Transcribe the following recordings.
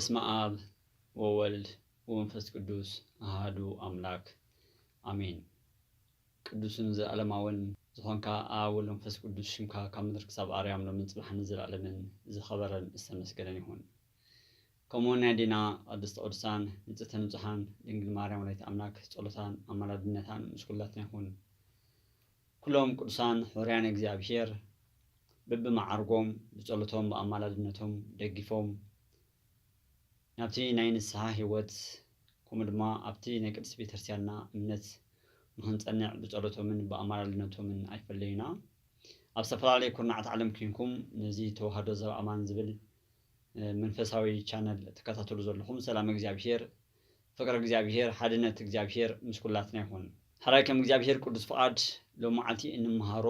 በስመ አብ ወወልድ ወመንፈስ ቅዱስ አሃዱ አምላክ አሜን። ቅዱስን ዘለዓለማውን ዝኾንካ ኣብ ወልድ መንፈስ ቅዱስ ሽምካ ካብ ምድሪ ክሳብ ኣርያም ሎምን ጽባሕን ንዘለዓለምን ዝኸበረን ዝተመስገነን ይኹን። ከምኡውን ናይ ኣዴና ቅድስተ ቅዱሳን ንጽሕተ ንጹሓን ድንግል ማርያም ወላዲተ ኣምላክ ጸሎታን ኣማላድነታን ምስ ኩላትና ይኹን። ኩሎም ቅዱሳን ሕሩያን እግዚኣብሔር በብመዓርጎም ብጸሎቶም ብኣማላድነቶም ደጊፎም ናብቲ ናይ ንስሓ ህይወት ከምኡ ድማ ኣብቲ ናይ ቅድስት ቤተክርስትያንና እምነት ንኽንጸንዕ ብጸሎቶምን ብኣማላድነቶምን ኣይፈለዩና። ኣብ ዝተፈላለየ ኩርናዓት ዓለም ኩንኩም ነዚ ተዋህዶ ዘብ ኣማን ዝብል መንፈሳዊ ቻነል ትከታተሉ ዘለኹም ሰላም እግዚኣብሔር፣ ፍቅሪ እግዚኣብሔር፣ ሓድነት እግዚኣብሔር ምስ ኩላትና ይኹን። ሕራይ ከም እግዚኣብሔር ቅዱስ ፍቓድ ሎም መዓልቲ እንምሃሮ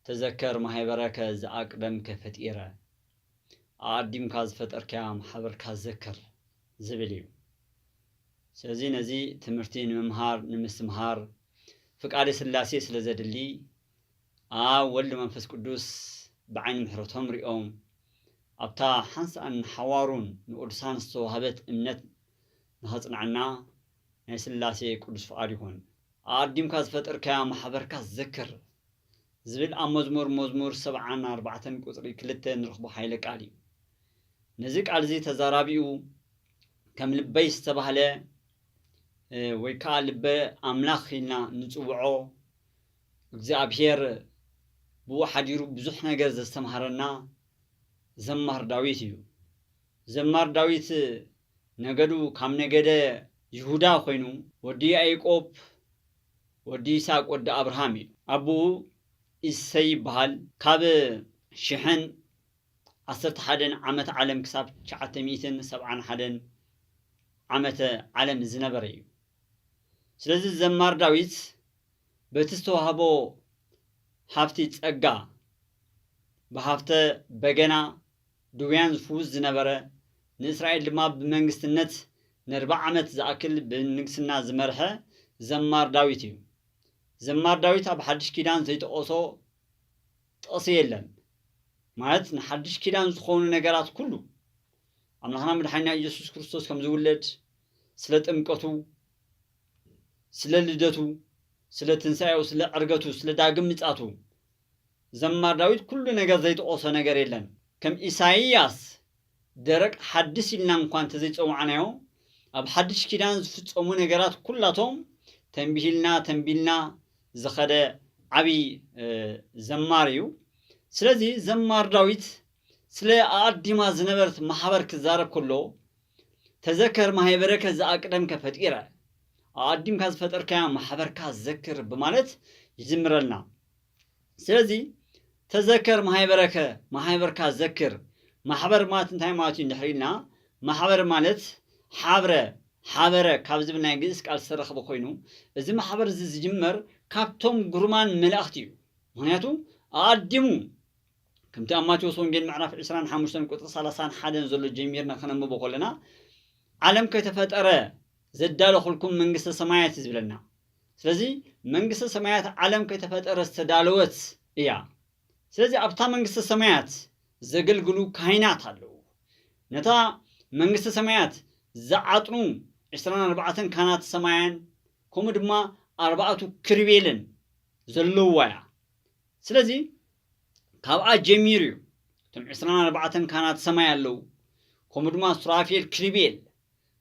ተዘከር ማህበረከ ዘኣቅደምከ ፈጢረ፣ ኣኣዲምካ ዝፈጠርካያ ማሕበርካ ዘክር ዝብል እዩ። ስለዚ ነዚ ትምህርቲ ንምምሃር ንምስትምሃር ፍቃደ ስላሴ ስለ ዘድሊ ኣብ ወልድ መንፈስ ቅዱስ ብዓይኒ ምሕረቶም ሪኦም ኣብታ ሓንሳእን ሓዋሩን ንቅዱሳን ዝተዋህበት እምነት ንኸጽንዐና ናይ ስላሴ ቅዱስ ፍቃድ ይኹን። ኣኣዲምካ ዝፈጠርካያ ማሕበርካ ዘክር ዝብል ኣብ መዝሙር መዝሙር ሰብዓን ኣርባዕተን ቁጽሪ ክልተ ንረኽቦ ሓይለ ቃል እዩ። ነዚ ቃል እዚ ተዛራቢኡ ከም ልበይ ዝተባህለ ወይ ከዓ ልበ ኣምላኽ ኢልና ንጽውዖ እግዚኣብሔር ብኡ ሓዲሩ ብዙሕ ነገር ዘስተምሃረና ዘማር ዳዊት እዩ። ዘማር ዳዊት ነገዱ ካብ ነገደ ይሁዳ ኮይኑ ወዲ ያዕቆብ ወዲ ይስሐቅ ወዲ ኣብርሃም እዩ። ኣቦኡ ኢሰይ ይበሃል። ካብ ሽሕን ዓሰርተ ሓደን ዓመት ዓለም ክሳብ ትሽዓተ ሚእትን ሰብዓን ሓደን ዓመተ ዓለም ዝነበረ እዩ። ስለዚ ዘማር ዳዊት በቲ ዝተዋህቦ ሃብቲ ጸጋ ብሃፍተ በገና ድውያን ዝፍውስ ዝነበረ ንእስራኤል ድማ ብመንግስትነት ንርባ ዓመት ዝኣክል ብንግስና ዝመርሐ ዘማር ዳዊት እዩ። ዘማር ዳዊት ኣብ ሓድሽ ኪዳን ዘይጠቐሶ ጥቕሲ የለን። ማለት ንሓድሽ ኪዳን ዝኾኑ ነገራት ኩሉ ኣምላኽና መድሓኒና ኢየሱስ ክርስቶስ ከም ዝውለድ፣ ስለ ጥምቀቱ፣ ስለ ልደቱ፣ ስለ ትንሳኤው፣ ስለ ዕርገቱ፣ ስለ ዳግም ምጻቱ ዘማር ዳዊት ኩሉ ነገር ዘይጠቐሶ ነገር የለን። ከም ኢሳይያስ ደረቅ ሓድሽ ኢልና እንኳ እንተዘይጸዋዕናዮ ኣብ ሓድሽ ኪዳን ዝፍጸሙ ነገራት ኩላቶም ተንቢሂልና ተንቢልና ዝኸደ ዓብዪ ዘማር እዩ። ስለዚ ዘማር ዳዊት ስለ ኣኣዲማ ዝነበረት ማሕበር ክዛረብ ከሎ ተዘከር ማህበረከ ዘኣቅደምከ ፈጢረ፣ ኣኣዲምካ ዝፈጠርካያ ማሕበርካ ዘክር ብማለት ይዝምረልና። ስለዚ ተዘከር ማህበረከ ማህበርካ ዘክር። ማሕበር ማለት እንታይ ማለት እዩ እንድሕር ኢልና ማሕበር ማለት ሓብረ ሓበረ ካብ ዝብል ናይ ግእዝ ቃል ዝተረኽበ ኮይኑ እዚ ማሕበር እዚ ዝጅመር ካብቶም ግሩማን መላእኽቲ እዩ። ምክንያቱ ኣኣዲሙ ከምቲ ኣብ ማቴዎስ ወንጌል ምዕራፍ ዕስራን ሓሙሽተን ቁፅሪ ሰላሳን ሓደን ዘሎ ጀሚርና ከነንብቦ ከለና ዓለም ከይተፈጠረ ዘዳለኹልኩም መንግስተ ሰማያት እዩ ዝብለና። ስለዚ መንግስተ ሰማያት ዓለም ከይተፈጠረ ዝተዳለወት እያ። ስለዚ ኣብታ መንግስተ ሰማያት ዘገልግሉ ካህናት ኣለዉ። ነታ መንግስተ ሰማያት ዝዓጥኑ ዕስራን ኣርባዕተን ካህናት ሰማያን ከምኡ ድማ ኣርባዕቱ ክርቤልን ዘለውዋ እያ። ስለዚ ካብኣ ጀሚሩ እዩ እቶም ዕስራን ኣርባዕተን ካህናት ሰማይ ኣለዉ። ከምኡ ድማ ሱራፌል ክሪቤል፣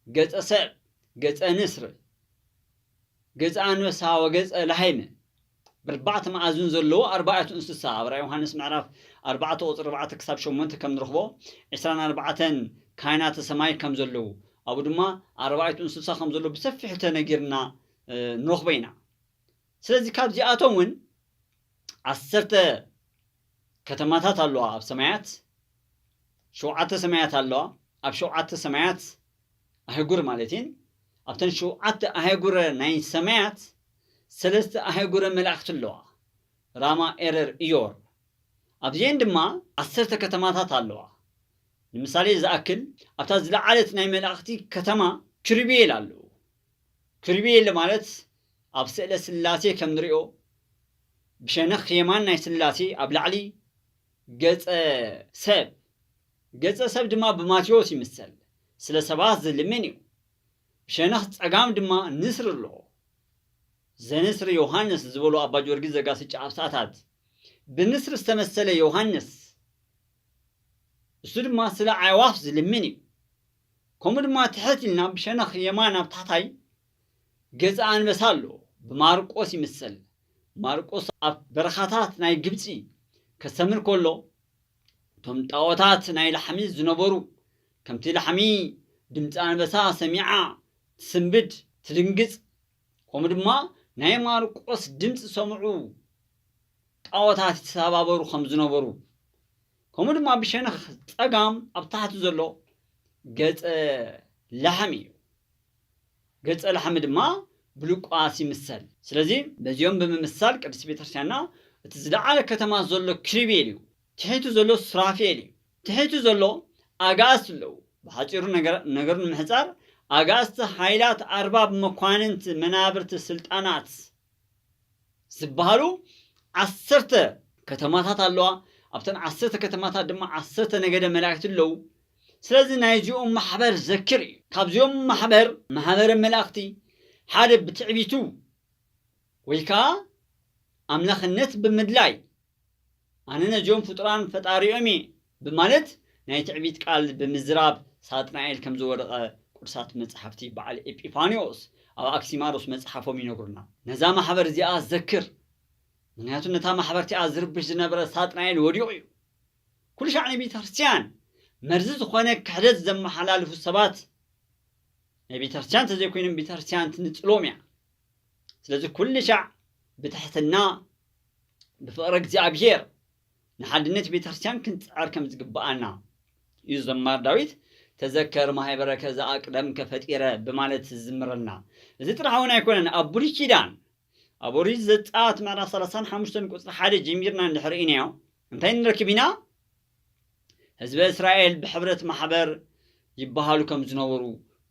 ገጸ ሰብ፣ ገጸ ንስር፣ ገጸ ኣንበሳ ወገጸ ላህይም ብርባዕተ መኣዝን ዘለዎ ኣርባዕቱ እንስሳ ኣብ ራእይ ዮሃንስ ምዕራፍ ኣርባዕተ ቁፅሪ ኣርባዕተ ክሳብ ሸሞንተ ከም ንረኽቦ ዕስራን ኣርባዕተን ካህናተ ሰማይ ከም ዘለዉ ኣብኡ ድማ ኣርባዕቱ እንስሳ ከም ዘለዉ ብሰፊሑ ተነጊርና ንረኽቦ ኢና። ስለዚ ካብዚኣቶም እውን ዓሰርተ ከተማታት ኣለዋ ኣብ ሰማያት፣ ሸውዓተ ሰማያት ኣለዋ። ኣብ ሸውዓተ ሰማያት ኣህጉር ማለት እየን። ኣብተን ሸውዓተ ኣህጉረ ናይ ሰማያት ሰለስተ ኣህጉረ መላእክቲ ኣለዋ፣ ራማ፣ ኤረር፣ ኢዮር። ኣብዚአን ድማ ዓሰርተ ከተማታት ኣለዋ። ንምሳሌ ዝኣክል ኣብታ ዝለዓለት ናይ መላእክቲ ከተማ ክሪቤል ኣለዉ። ክሪቤል ማለት ኣብ ስእለ ስላሴ ከም ንሪኦ ብሸነኽ የማን ናይ ስላሴ ኣብ ላዕሊ ገጸ ሰብ፣ ገጸ ሰብ ድማ ብማቴዎስ ይምሰል። ስለ ሰባት ዝልምን እዩ። ብሸነኽ ጸጋም ድማ ንስሪ ኣሎ። ዘንስሪ ዮሃንስ ዝበሉ ኣባ ጊዮርጊስ ዘጋስጫ ኣብ ሰዓታት ብንስሪ ዝተመሰለ ዮሃንስ፣ እሱ ድማ ስለ ኣዕዋፍ ዝልምን እዩ። ከምኡ ድማ ትሕት ኢልና ብሸነኽ የማን ኣብ ታሕታይ ገጸ ኣንበሳ ኣሎ፣ ብማርቆስ ይምሰል። ማርቆስ ኣብ በረኻታት ናይ ግብጺ ከስተምህር ከሎ፣ እቶም ጣዖታት ናይ ላሕሚ ዝነበሩ፣ ከምቲ ላሕሚ ድምፂ ኣንበሳ ሰሚዓ ትስንብድ፣ ትድንግጽ፣ ከምኡ ድማ ናይ ማርቆስ ድምፂ ዝሰምዑ ጣዖታት ይተሰባበሩ ከም ዝነበሩ፣ ከምኡ ድማ ብሸነኽ ጸጋም ኣብ ታሕቲ ዘሎ ገጸ ላሕሚ እዩ። ገጸ ላሕሚ ድማ ብሉቃስ ይምሰል። ስለዚ በዚኦም ብምምሳል ቅድስት ቤተክርስትያንና እቲ ዝለዓለ ከተማ ዘሎ ኪሩቤል እዩ፣ ትሒቱ ዘሎ ሱራፌል እዩ፣ ትሒቱ ዘሎ ኣጋእዝቲ ኣለዉ። ብሓጺሩ ነገር ነገር ንምሕጻር፣ ኣጋእዝቲ፣ ሓይላት፣ ኣርባብ፣ መኳንንት፣ መናብርቲ፣ ስልጣናት ዝበሃሉ ዓሰርተ ከተማታት ኣለዋ። ኣብተን ዓሰርተ ከተማታት ድማ ዓሰርተ ነገደ መላእክቲ ኣለዉ። ስለዚ ናይዚኦም ማሕበር ዘክር እዩ። ካብዚኦም ማሕበር፣ ማሕበረ መላእክቲ፣ ሓደ ብትዕቢቱ ወይ ከዓ ኣምላኽነት ብምድላይ፣ ኣነ ነዚኦም ፍጡራን ፈጣሪኦም እየ ብማለት ናይ ትዕቢት ቃል ብምዝራብ ሳጥናኤል ከም ዝወደቐ ቅዱሳት መጽሓፍቲ በዓል ኤጲፋንዮስ ኣብ ኣክሲማሮስ መጽሓፎም ይነግሩና። ነዛ ማሕበር እዚኣ ዘክር፣ ምኽንያቱ ነታ ማሕበር እቲኣ ዝርብሽ ዝነበረ ሳጥናኤል ወዲቑ እዩ። ኩሉ ሻዕ ንቤተ ክርስቲያን መርዚ ዝኾነ ክሕደት ዘመሓላልፉ ሰባት ናይ ቤተ ክርስቲያን እንተዘይኮይኖም ቤተ ክርስቲያን ትንጽሎም እያ። ስለዚ ኩሉ ሻዕ ብትሕትና ብፍቕሪ እግዚኣብሔር ንሓድነት ቤተ ክርስቲያን ክንጽዕር ከም ዝግብኣና እዩ ዘማር ዳዊት ተዘከር ማሕበረከ ዘኣቅደምከ ፈጢረ ብማለት ዝዝምረልና። እዚ ጥራሕ እውን ኣይኮነን። ኣብ ብሉይ ኪዳን ኣብ ኦሪት ዘጸኣት ምዕራፍ ሰላሳን ሓሙሽተን ቁጽሪ ሓደ ጀሚርና እንድሕር ርኢናዮ እንታይ ንረክብ ኢና? ህዝበ እስራኤል ብሕብረት ማሕበር ይበሃሉ ከም ዝነበሩ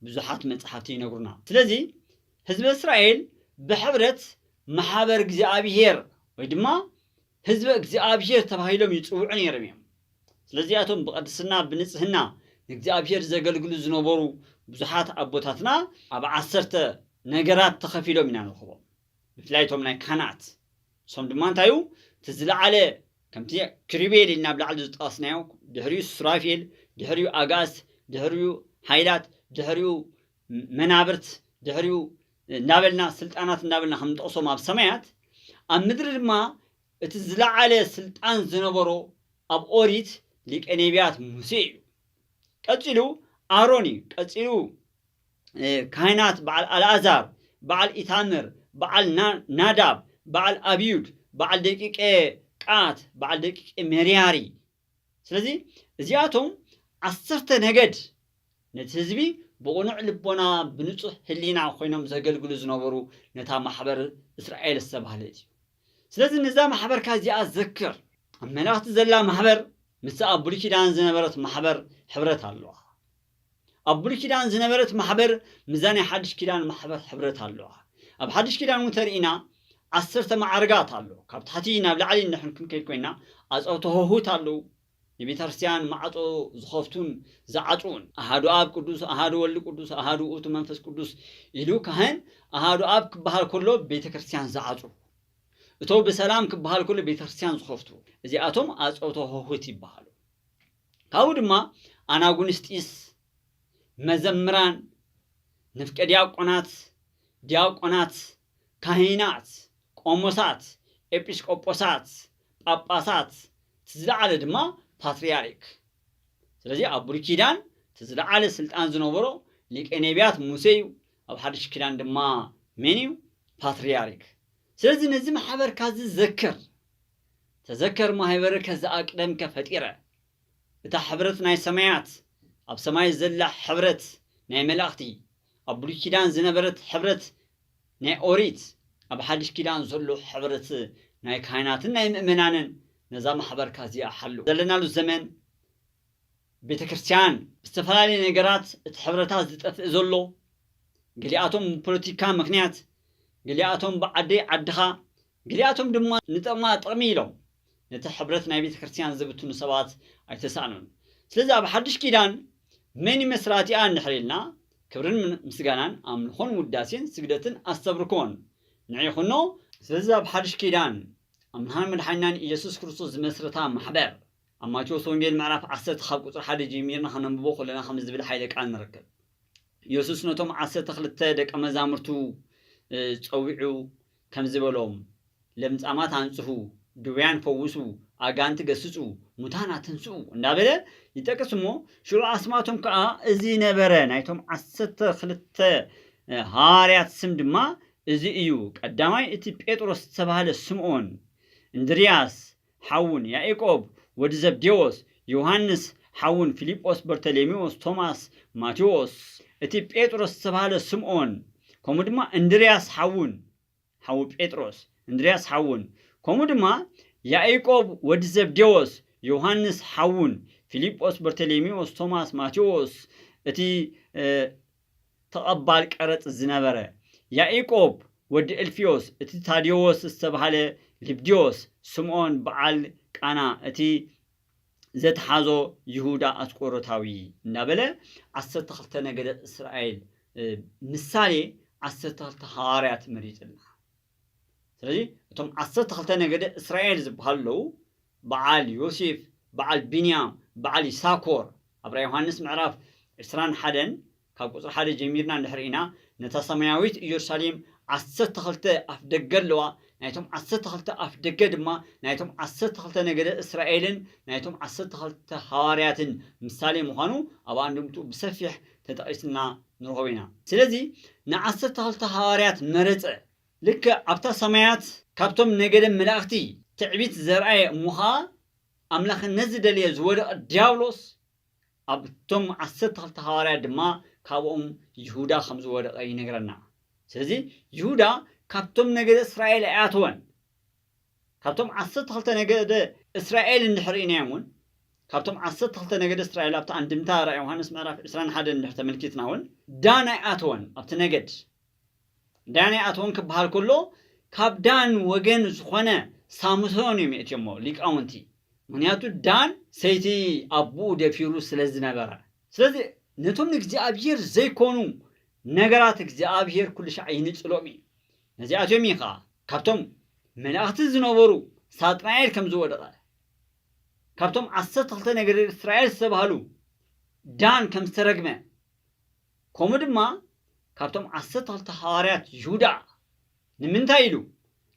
ብዙሓት መጽሓፍቲ ይነግሩና። ስለዚ ህዝበ እስራኤል ብሕብረት ማሕበር እግዚኣብሔር ወይ ድማ ህዝበ እግዚኣብሔር ተባሂሎም ይጽውዑ ነይሮም እዮም። ስለዚኣቶም ብቐድስና ብንጽህና ንእግዚኣብሔር ዘገልግሉ ዝነበሩ ብዙሓት ኣቦታትና ኣብ ዓሰርተ ነገራት ተኸፊሎም ኢና ንረኽቦም። ብፍላይ እቶም ናይ ካህናት እሶም ድማ እንታይ እዩ እቲ ዝለዓለ ከምቲ ክሪቤል ኢልና ኣብ ላዕሊ ዝጠቐስናዮ ድሕሪኡ ሱራፌል ድሕሪኡ ኣጋእዝት ድሕሪኡ ሓይላት ድሕሪኡ መናብርት ድሕሪኡ እንዳበልና ስልጣናት እንዳበልና ከም ንጠቕሶም ኣብ ሰማያት ኣብ ምድሪ ድማ እቲ ዝለዓለ ስልጣን ዝነበሮ ኣብ ኦሪት ሊቀ ነቢያት ሙሴ እዩ። ቀጺሉ ኣሮን እዩ። ቀጺሉ ካህናት በዓል ኣልኣዛር፣ በዓል ኢታምር፣ በዓል ናዳብ፣ በዓል ኣብዩድ፣ በዓል ደቂቀ ቃት፣ በዓል ደቂቀ ሜርያሪ። ስለዚ እዚኣቶም ዓሰርተ ነገድ ነቲ ህዝቢ ብቕኑዕ ልቦና ብንጹህ ህሊና ኮይኖም ዘገልግሉ ዝነበሩ ነታ ማሕበር እስራኤል ዝተባህለት እዩ። ስለዚ ነዛ ማሕበርካ እዚኣ ዘክር። ኣብ መላእክቲ ዘላ ማሕበር ምስ ኣብ ብሉይ ኪዳን ዝነበረት ማሕበር ሕብረት ኣለዋ። ኣብ ብሉይ ኪዳን ዝነበረት ማሕበር ምስዛ ናይ ሓድሽ ኪዳን ማሕበር ሕብረት ኣለዋ። ኣብ ሓድሽ ኪዳን እውን ተርኢና ዓሰርተ ማዕርጋት ኣሎ። ካብ ታሕቲ ናብ ላዕሊ እንድሕር ክንከይድ ኮይና ኣፀውተ ሆሁት ኣለዉ። ንቤተ ክርስቲያን ማዕፆ ዝኸፍቱን ዝዓፅውን ኣሃዱ ኣብ ቅዱስ ኣሃዱ ወልድ ቅዱስ ኣሃዱ ውእቱ መንፈስ ቅዱስ ኢሉ ካህን ኣሃዱ ኣብ ክበሃል ከሎ ቤተ ክርስቲያን ዝዓፁ እቶ ብሰላም ክበሃል ከሎ ቤተ ክርስቲያን ዝኸፍቱ እዚኣቶም ኣፀውተ ሆሁት ይበሃሉ። ካብኡ ድማ ኣናጉንስጢስ፣ መዘምራን፣ ንፍቀ ዲያቆናት፣ ዲያቆናት፣ ካህናት፣ ቆሞሳት፣ ኤጲስቆጶሳት፣ ጳጳሳት፣ እቲ ዝለዓለ ድማ ፓትርያርክ። ስለዚ ኣብ ብሉይ ኪዳን እቲ ዝለዓለ ስልጣን ዝነበሮ ሊቀ ነቢያት ሙሴ እዩ። ኣብ ሓድሽ ኪዳን ድማ መን እዩ? ፓትርያርክ። ስለዚ ነዚ ማሕበርካ እዚ ዘክር። ተዘከር ማሕበርከ ዘኣቅደምከ ፈጢረ። እታ ሕብረት ናይ ሰማያት ኣብ ሰማይ ዘላ ሕብረት ናይ መላእኽቲ ኣብ ብሉይ ኪዳን ዝነበረት ሕብረት ናይ ኦሪት ኣብ ሓድሽ ኪዳን ዘሎ ሕብረት ናይ ካህናትን ናይ ምእመናንን ነዛ ማሕበርካ እዚኣ ሓሉ ዘለናሉ ዘመን ቤተ ክርስቲያን ብዝተፈላለየ ነገራት እቲ ሕብረታት ዝጠፍእ ዘሎ ገሊኣቶም ብፖለቲካ ምክንያት ገሊኣቶም ብዓደይ ዓድኻ ገሊኣቶም ድማ ንጥቕማ ጥቕሚ ኢሎም ነቲ ሕብረት ናይ ቤተ ክርስቲያን ዝብትኑ ሰባት ኣይተሳእኑን። ስለዚ ኣብ ሓድሽ ኪዳን መን መስራቲኣ እንድሕር ኢልና፣ ክብርን ምን-፣ ምስጋናን ኣምልኾን ውዳሴን ስግደትን ኣስተብርኮን ንዒኹኖ። ስለዚ ኣብ ሓድሽ ኪዳን ኣምላኽን መድሓኒናን ኢየሱስ ክርስቶስ ዝመስረታ ማሕበር፣ ኣብ ማቴዎስ ወንጌል ምዕራፍ ዓሰርተ ካብ ቁፅሪ ሓደ ጀሚርና ከነንብቦ ከለና ከምዚ ዝብል ሓይለ ቃል ንረክብ። ኢየሱስ ነቶም ዓሰርተ ክልተ ደቀ መዛሙርቱ፣ እ፣ ጸዊዑ ከምዚ በሎም፣ "ለምጻማት ኣንጽሁ፣ ድውያን ፈውሱ፣ ኣጋንንቲ ገስጹ፣ ሙታን ኣተንስኡ" እንዳበለ ይጠቅስ እሞ፣ ሽዑ ኣስማቶም ከኣ እዚ ነበረ። ናይቶም ዓሰርተ ክልተ ሃዋርያት ስም ድማ እዚ እዩ። ቀዳማይ እቲ ጴጥሮስ ዝተባህለ ስምዖን፣ እንድርያስ ሓውን፣ ያዕቆብ ወዲ ዘብዴዎስ፣ ዮሃንስ ሓውን፣ ፊልጶስ፣ በርተሌሜዎስ፣ ቶማስ፣ ማቴዎስ፣ እቲ ጴጥሮስ ዝተባህለ ስምዖን፣ ከምኡ ድማ እንድርያስ ሓውን፣ ሓው ጴጥሮስ፣ እንድርያስ ሓውን፣ ከምኡ ድማ ያዕቆብ ወዲ ዘብዴዎስ፣ ዮሃንስ ሓውን፣ ፊልጶስ፣ በርተሌሜዎስ፣ ቶማስ፣ ማቴዎስ፣ እቲ፣ እ፣ ተቐባል ቀረጽ ዝነበረ፣ ያዕቆብ ወዲ እልፍዮስ፣ እቲ ታዴዎስ ዝተባህለ ልብድዮስ፣ ስምዖን በዓል ቃና፣ እቲ ዘትሓዞ ይሁዳ ኣስቆሮታዊ እንዳበለ ዓሰርተ ክልተ ነገደ እስራኤል፣ እ፣ ምሳሌ ዓሰርተ ክልተ ሃዋርያት መሪጽልና። ስለዚ እቶም ዓሰርተ ክልተ ነገደ እስራኤል ዝበሃሉ ኣለዉ። በዓል ዮሴፍ፣ በዓል ቢንያም፣ በዓል ይሳኮር። ኣብ ራእይ ዮሃንስ ምዕራፍ ዕስራን ሓደን ካብ ቁጽሪ ሓደ ጀሚርና እንድሕር ኢና፣ ነታ ሰማያዊት ኢየሩሳሌም ዓሰርተ ክልተ ኣፍ ደገ ኣለዋ። ናይቶም ዓሰርተ ክልተ ኣፍ ደገ ድማ ናይቶም ዓሰርተ ክልተ ነገደ እስራኤልን ናይቶም ዓሰርተ ክልተ ሃዋርያትን ምሳሌ ምዃኑ ኣብ ኣንድምትኡ ብሰፊሕ ተጠቒስና ንረኽቦ ኢና። ስለዚ ንዓሰርተ ክልተ ሃዋርያት መረጸ። ልክዕ ኣብታ ሰማያት ካብቶም ነገደ መላእኽቲ ትዕቢት ዘርኣየ እሞ ኸኣ ኣምላኽነት ዝደለየ ዝወደቐ ዲያብሎስ ኣብቶም ዓሰርተ ክልተ ሃዋርያት ድማ ካብኦም ይሁዳ ከም ዝወደቐ ይነግረና። ስለዚ ይሁዳ ካብቶም ነገደ እስራኤል ኣይኣተወን። ካብቶም ዓሰርተ ክልተ ነገደ እስራኤል እንድሕር ኢናዮም እውን፣ ካብቶም ዓሰርተ ክልተ ነገደ እስራኤል ኣብቲ ኣንድምታ ራእይ ዮሃንስ ምዕራፍ ዕስራን ሓደን እንድሕር ተመልኪትና እውን፣ ዳን ኣይኣተወን ኣብቲ ነገድ። ዳን ኣይኣተወን ክበሃል ከሎ፣ ካብ ዳን ወገን ዝኾነ ሳምሶን እዮም የእትዮሞ ሊቃውንቲ። ምኽንያቱ ዳን ሰይቲ ኣቦኡ ደፊሩ ስለ ዝነበረ። ስለዚ ነቶም ንእግዚኣብሔር ዘይኮኑ ነገራት እግዚኣብሔር ኩሉ ሻዕ ይንጽሎም እዩ። ነዚኣቶም እዩ ኸዓ ካብቶም መላእኽቲ ዝነበሩ ሳጥናኤል ከም ዝወደቐ፣ ካብቶም ዓሰርተ ክልተ ነገደ እስራኤል ዝተባህሉ ዳን ከም ዝተረግመ፣ ከምኡ ድማ ካብቶም ዓሰርተ ክልተ ሃዋርያት ይሁዳ ንምንታይ ኢሉ?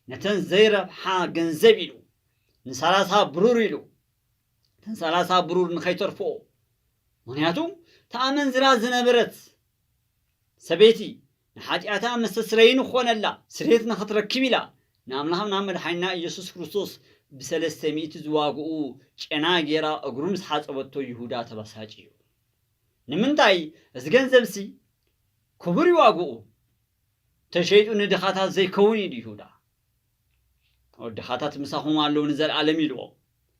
ነተን ዘይረብሓ ገንዘብ ኢሉ፣ ንሰላሳ ብሩር ኢሉ፣ እተን ሰላሳ ብሩር ንኸይተርፍኦ። ምኽንያቱ እታ ኣመንዝራ ዝነበረት ሰበይቲ ንሓጢኣታ መስተስረዪ ንኾነላ ስርየት ንኽትረክብ ኢላ ንኣምላኽና መድሓኒና ኢየሱስ ክርስቶስ ብሰለስተ ሚእቲ ዝዋግኡ ጨና ጌራ እግሩ ምስ ሓጸበቶ ይሁዳ ተበሳጭ እዩ። ንምንታይ? እዚ ገንዘብሲ ክቡር እዩ ዋግኡ። ተሸይጡ ንድኻታት ዘይከውን እዩ ይሁዳ። ድኻታት ምሳኹም ኣለዉ ንዘለኣለም ኢልዎ።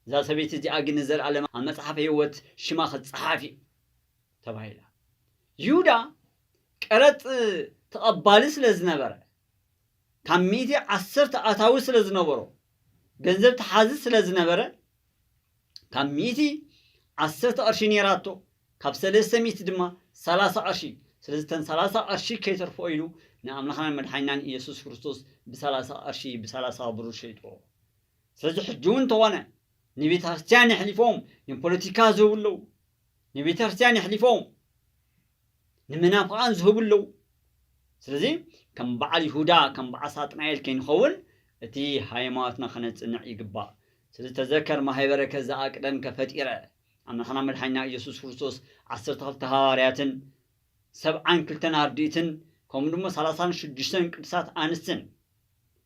እዛ ሰበይቲ እዚኣ ግን ንዘለኣለም ኣብ መጽሓፍ ህይወት ሽማ ክጸሓፍ እዩ ተባሂላ። ይሁዳ ቀረጽ ተቐባሊ ስለ ዝነበረ፣ ካብ ሚእቲ ዓሰርተ ኣታዊ ስለ ዝነበሮ፣ ገንዘብ ተሓዚ ስለ ዝነበረ፣ ካብ ሚእቲ ዓሰርተ ቅርሺ ነይራቶ፣ ካብ ሰለስተ ሚእቲ ድማ ሰላሳ ቅርሺ። ስለዚ እተን ሰላሳ ቅርሺ ከይተርፍኦ ኢሉ ንኣምላኽናን መድሓኒናን ኢየሱስ ክርስቶስ ብሰላሳ ቅርሺ፣ ብሰላሳ ብሩር ሸይጥዎ። ስለዚ ሕጂ እውን እንተኾነ ንቤተ ክርስቲያን የሕሊፎም ንፖለቲካ ዝህቡ ኣለዉ። ንቤተ ክርስቲያን የሕሊፎም ንመናፍቓን ዝህቡ ኣለዉ። ስለዚ ከም በዓል ይሁዳ፣ ከም በዓል ሳጥናኤል ከይንኸውን እቲ ሃይማኖትና ከነጽንዕ ይግባእ። ስለዚ ተዘከር ማህበረከ ዘኣቅደምከ ፈጢረ፣ ኣምላኽና መድሓኒና ኢየሱስ ክርስቶስ ዓሰርተ ክልተ ሃዋርያትን ሰብዓን ክልተን ኣርድእትን ከምኡ ድማ ሰላሳን ሽዱሽተን ቅዱሳት ኣንስትን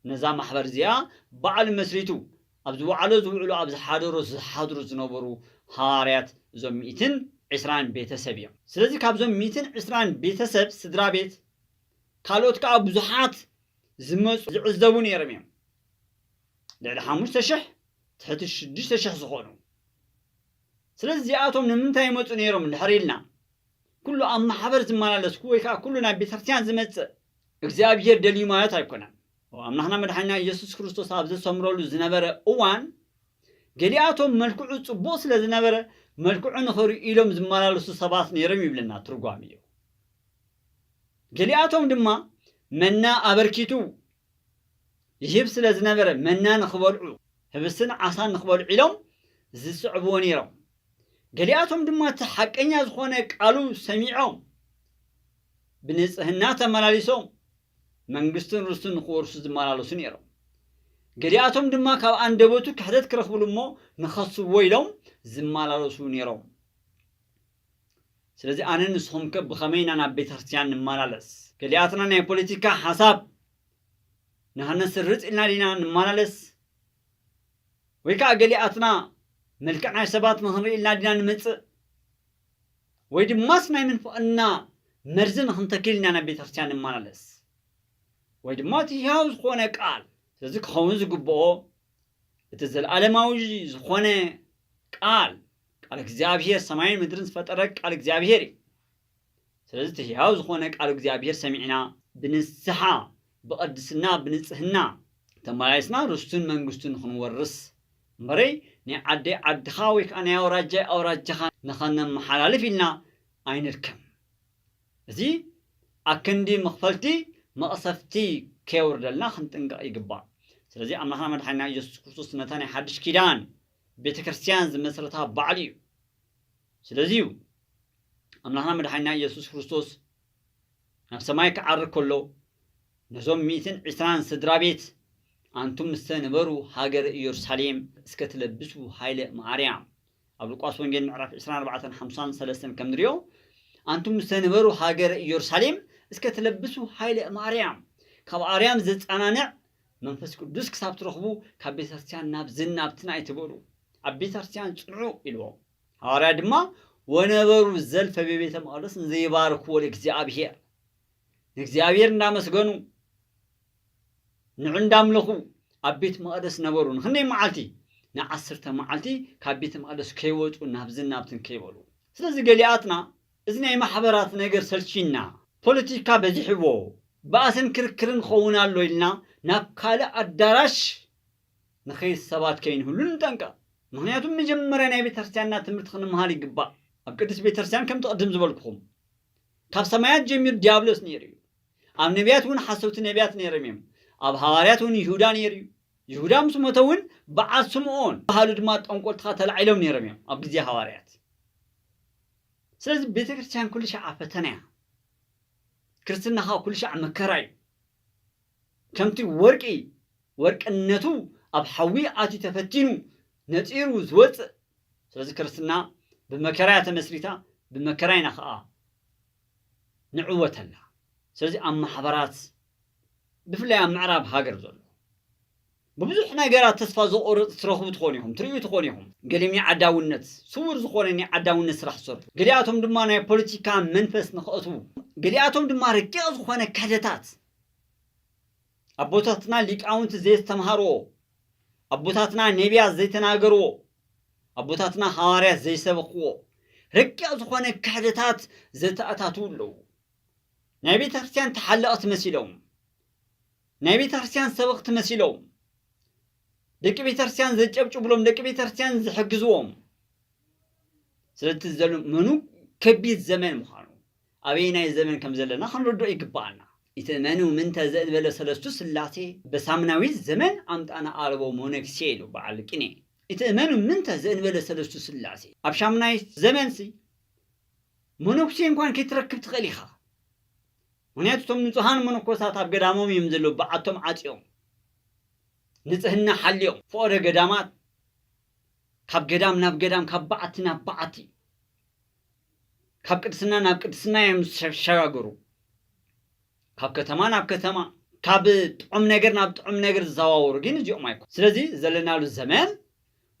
ነዛ ማሕበር እዚኣ ባዕሉ መስሪቱ ኣብ ዝወዓሎ ዝውዕሉ ኣብ ዝሓደሮ ዝሓድሩ ዝነበሩ ሃዋርያት እዞም ሚእትን ዕስራን ቤተሰብ እዮም። ስለዚ ካብዞም ሚእትን ዕስራን ቤተሰብ ስድራ ቤት ካልኦት ከዓ ብዙሓት ዝመፁ ዝዕዘቡ ነይሮም እዮም። ልዕሊ ሓሙሽተ ሽሕ ትሕቲ ሽዱሽተ ሽሕ ዝኾኑ። ስለዚ እዚኣቶም ንምንታይ ይመፁ ነይሮም እንድሕር ኢልና፣ ኩሉ ኣብ ማሕበር ዝመላለስ ወይ ከዓ ኩሉ ናብ ቤተክርስትያን ዝመፅእ እግዚኣብሔር ደልዩ ማለት ኣይኮነን። ኣምላኽና መድሓኒና ኢየሱስ ክርስቶስ ኣብ ዘሰምረሉ ዝነበረ እዋን ገሊኣቶም መልክዑ ፅቡቕ ስለ ዝነበረ መልክዑ ንኽርእዩ ኢሎም ዝመላለሱ ሰባት ነይሮም ይብለና ትርጓሜኡ። ገሊኣቶም ድማ መና ኣበርኪቱ ይህብ ስለ ዝነበረ መና ንኽበልዑ፣ ህብስትን ዓሳን ንኽበልዑ ኢሎም ዝስዕብዎ ነይሮም። ገሊኣቶም ድማ እቲ ሓቀኛ ዝኾነ ቃሉ ሰሚዖም ብንጽህና ተመላሊሶም መንግስትን ርስቱን ንኽወርሱ ዝመላለሱ ነይሮም። ገሊኣቶም ድማ ካብ ኣንደበቱ ክሕደት ክረኽብሉ እሞ ንኸስዎ ኢሎም ዝመላለሱ ነይሮም። ስለዚ ኣነ ንስኹም ከ ብኸመይ ኢና ናብ ቤተ ክርስቲያን ንመላለስ? ገሊኣትና ናይ ፖለቲካ ሓሳብ ንኸነስርጽ ኢልና ዲና ንመላለስ? ወይ ከዓ ገሊኣትና መልክዕ ናይ ሰባት ንኽንርኢ ኢልና ዲና ንመጽእ? ወይ ድማስ ናይ ምንፍቕና መርዚ ንኽንተክል ኢና ናብ ቤተ ክርስቲያን ንመላለስ? ወይ ድማ እቲ ህያው ዝኾነ ቃል? ስለዚ ክኸውን ዝግብኦ እቲ ዘለኣለማዊ ዝኾነ ቃል፣ ቃል እግዚኣብሔር፣ ሰማይን ምድርን ዝፈጠረ ቃል እግዚኣብሔር እዩ። ስለዚ እቲ ህያው ዝኾነ ቃል እግዚኣብሔር ሰሚዕና ብንስሓ፣ ብቐድስና፣ ብንጽህና ተመላሊስና ርስቱን መንግስቱን ንኽንወርስ እምበረይ ናይ ዓደይ ዓድኻ ወይ ከዓ ናይ ኣውራጃይ ኣውራጃኻ ንኸነመሓላልፍ ኢልና ኣይንድከም። እዚ ኣክንዲ መኽፈልቲ መቕሰፍቲ ከየውርደልና ክንጥንቀቕ ይግባእ። ስለዚ ኣምላኽና መድሓኒና ኢየሱስ ክርስቶስ ነታ ናይ ሓድሽ ኪዳን ቤተ ክርስቲያን ዝመስረታ ባዕሉ እዩ። ስለዚ እዩ ኣምላኽና መድሓኒና ኢየሱስ ክርስቶስ ናብ ሰማይ ክዓርግ ከሎ ነዞም ሚእትን ዕስራን ስድራ ቤት ኣንቱም ምስተንበሩ ሃገረ ኢየሩሳሌም እስከ ትለብሱ ሃይለ ማርያም ኣብ ሉቃስ ወንጌል ምዕራፍ ዕስራን ኣርባዕተን ሓምሳን ሰለስተን ከም ንሪኦ ኣንቱም ምስተንበሩ ሃገረ ኢየሩሳሌም እስከ ትለብሱ ሃይለ ማርያም ካብ ኣርያም ዘጸናንዕ መንፈስ ቅዱስ ክሳብ ትረኽቡ ካብ ቤተክርስትያን ናብ ዝናብትን ኣይትበሉ ኣብ ቤተክርስትያን ጽንዑ ኢልዎም። ሃዋርያ ድማ ወነበሩ ዘልፈ በቤተ መቕደስ እንዘይባርክዎ ለእግዚኣብሔር ንእግዚኣብሔር እንዳመስገኑ ንዑ እንዳምለኹ ኣብ ቤት መቕደስ ነበሩ። ንክንደይ መዓልቲ? ንዓሰርተ መዓልቲ ካብ ቤተ መቕደስ ከይወፁ ናብዝን ናብትን ከይበሉ። ስለዚ ገሊኣትና እዚ ናይ ማሕበራት ነገር ሰልችና ፖለቲካ በዚሕዎ ባእስን ክርክርን ኸውን ኣሎ ኢልና ናብ ካልእ ኣዳራሽ ንኸይድ ሰባት ከይንህሉ ንጠንቀቕ። ምክንያቱ መጀመርያ ናይ ቤተክርስትያንና ትምህርቲ ክንምሃር ይግባእ። ኣብ ቅድስት ቤተክርስትያን ከም ትቕድም ዝበልኩኹም ካብ ሰማያት ጀሚሩ ዲያብሎስ ነይሩ እዩ። ኣብ ነቢያት እውን ሓሰውቲ ነቢያት ነይሮም እዮም። ኣብ ሃዋርያት እውን ይሁዳ ነይሩ እዩ። ይሁዳ ምስ ሞተ እውን በዓል ስምኦን በሃሉ ድማ ጠንቆልትኻ ተላዒሎም ነይሮም እዮም ኣብ ግዜ ሃዋርያት። ስለዚ ቤተክርስትያን ኩሉ ሻዕ ፈተና እያ። ክርስትና ከዓ ኩሉ ሻዕ መከራ እዩ። ከምቲ ወርቂ ወርቅነቱ ኣብ ሓዊ ኣትዩ ተፈቲኑ ነፂሩ ዝወፅእ። ስለዚ ክርስትና ብመከራ እያ ተመስሪታ፣ ብመከራ ኢና ከዓ ንዕወተላ። ስለዚ ኣብ ማሕበራት ብፍላይ ኣብ ምዕራብ ሃገር ዘሎ ብብዙሕ ነገራት ተስፋ ዘቑርፅ ትረኽቡ ትኾኑ ኢኹም፣ ትርእዩ ትኾኑ ኢኹም። ገሊኦም ናይ ዓዳውነት ስውር ዝኾነ ናይ ዓዳውነት ስራሕ ዝሰርሑ፣ ገሊኣቶም ድማ ናይ ፖለቲካ መንፈስ ንኽእትዉ፣ ገሊኣቶም ድማ ረቂቕ ዝኾነ ክሕደታት ኣቦታትና ሊቃውንቲ ዘየስተምሃርዎ፣ ኣቦታትና ነቢያት ዘይተናገርዎ፣ ኣቦታትና ሃዋርያት ዘይሰበኽዎ ረቂቕ ዝኾነ ክሕደታት ዘተኣታትዉ ኣለዉ። ናይ ቤተ ክርስቲያን ተሓለቕቲ መሲሎም፣ ናይ ቤተ ክርስቲያን ሰበኽቲ መሲሎም፣ ደቂ ቤተ ክርስቲያን ዘጨብጭብሎም፣ ደቂ ቤተ ክርስቲያን ዝሕግዝዎም። ስለዚ እቲ ዘመኑ ከቢድ ዘመን ምዃኑ፣ ኣበየናይ ዘመን ከም ዘለና ክንርድኦ ይግብኣና። ኢትእመኑ ምንተ ዘእንበለ ሰለስቱ ስላሴ በሳምናዊት ዘመን ኣምጣነ ኣልቦ ሞነክሴ ኢሉ በዓል ቅኔ። ኢትእመኑ ምንተ ዘእንበለ ሰለስቱ ስላሴ። ኣብ ሻምናይ ዘመንሲ መነኩሴ እንኳን ከይትረክብ ትኽእል ኢኻ። ምኽንያቱ እቶም ንጹሃን መነኮሳት ኣብ ገዳሞም እዮም ዘለዉ፣ በዓቶም ዓጽዮም። ንጽህና ሓልዮም፣ ፍቖዶ ገዳማት ካብ ገዳም ናብ ገዳም፣ ካብ በዓቲ ናብ በዓቲ፣ ካብ ቅድስና ናብ ቅድስና እዮም ዝሸጋገሩ። ካብ ከተማ ናብ ከተማ፣ ካብ ጥዑም ነገር ናብ ጥዑም ነገር ዝዘዋወሩ ግን እዚኦም ኣይኮኑ። ስለዚ ዘለናሉ ዘመን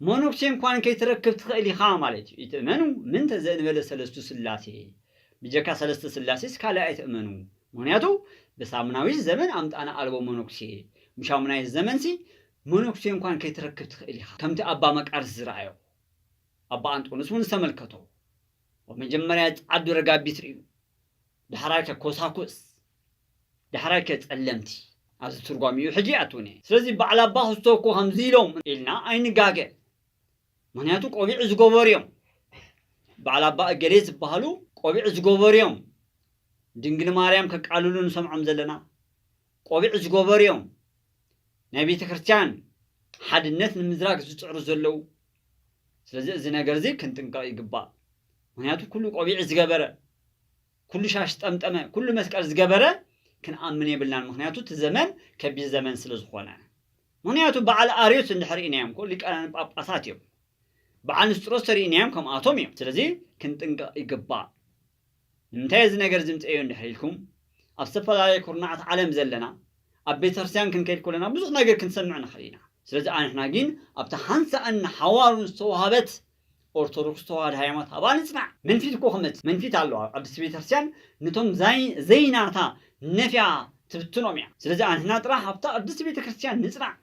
መነኩሴ እንኳን ከይትረክብ ትኽእል ኢኻ ማለት እዩ። ኢትእመኑ ምንተ ዘእንበለ ሰለስቱ ስላሴ፣ ብጀካ ሰለስተ ስላሴስ ካልእ ኣይትእመኑ። ምኽንያቱ በሳምናዊ ዘመን ኣምጣነ ኣልቦ መነኩሴ፣ ብሻሙናይ ዘመንሲ መነኩሴ እንኳን ከይትረክብ ትኽእል ኢኻ። ከምቲ ኣባ መቃርስ ዝረኣዮ፣ ኣባ ኣንጦንስ እውን ዝተመልከቶ፣ መጀመርያ ጻዕዱ ረጋቢት ርእዩ፣ ዳሕራይ ከ ኮሳኩስ፣ ዳሕራይ ከ ጸለምቲ። ኣብዚ ትርጓሚኡ ሕጂ ይኣትውኒ። ስለዚ በዓል ኣባ ክስቶ እኮ ከምዚ ኢሎም ኢልና ኣይንጋገ። ምኽንያቱ ቆቢዕ ዝገበሩ እዮም። በዓል ኣባ እገሌ ዝበሃሉ ቆቢዕ ዝገበሩ እዮም። ድንግል ማርያም ከቃልሉ ንሰምዖም ዘለና ቆቢዕ ዝገበሩ እዮም። ናይ ቤተ ክርስቲያን ሓድነት ንምዝራግ ዝጽዕሩ ዘለዉ። ስለዚ እዚ ነገር እዚ ክንጥንቀቕ ይግባእ። ምክንያቱ ኩሉ ቆቢዕ ዝገበረ፣ ኩሉ ሻሽ ጠምጠመ፣ ኩሉ መስቀል ዝገበረ ክንኣምን የብልናን። ምክንያቱ እቲ ዘመን ከቢድ ዘመን ስለ ዝኾነ። ምክንያቱ በዓል ኣርዮስ እንድሕር ኢናዮም፣ ኩሉ ሊቃነ ጳጳሳት እዮም። በዓል ንስጥሮስ ተሪኢናዮም ከምኣቶም እዮም። ስለዚ ክንጥንቀቕ ይግባእ። ንምንታይ እዚ ነገር ዝምፅአዮ እንድሕር ኢልኩም፣ ኣብ ዝተፈላለየ ኩርናዓት ዓለም ዘለና ኣብ ቤተክርስትያን ክንከይድ ከለና ብዙሕ ነገር ክንሰምዕ ንኽእል ኢና። ስለዚ ኣንሕና ግን ኣብቲ ሓንሳእን ሓዋሩን ዝተዋሃበት ኦርቶዶክስ ተዋህዶ ሃይማኖት ኣብኣ ንፅናዕ። መንፊት እኮ ክመፅእ መንፊት ኣለዋ። ኣብ ቅድስቲ ቤተክርስትያን ነቶም ዛይ- ዘይናታ ነፍያ ትብትኖም እያ። ስለዚ ኣንሕና ጥራሕ ኣብታ ቅድስቲ ቤተክርስትያን ንፅናዕ።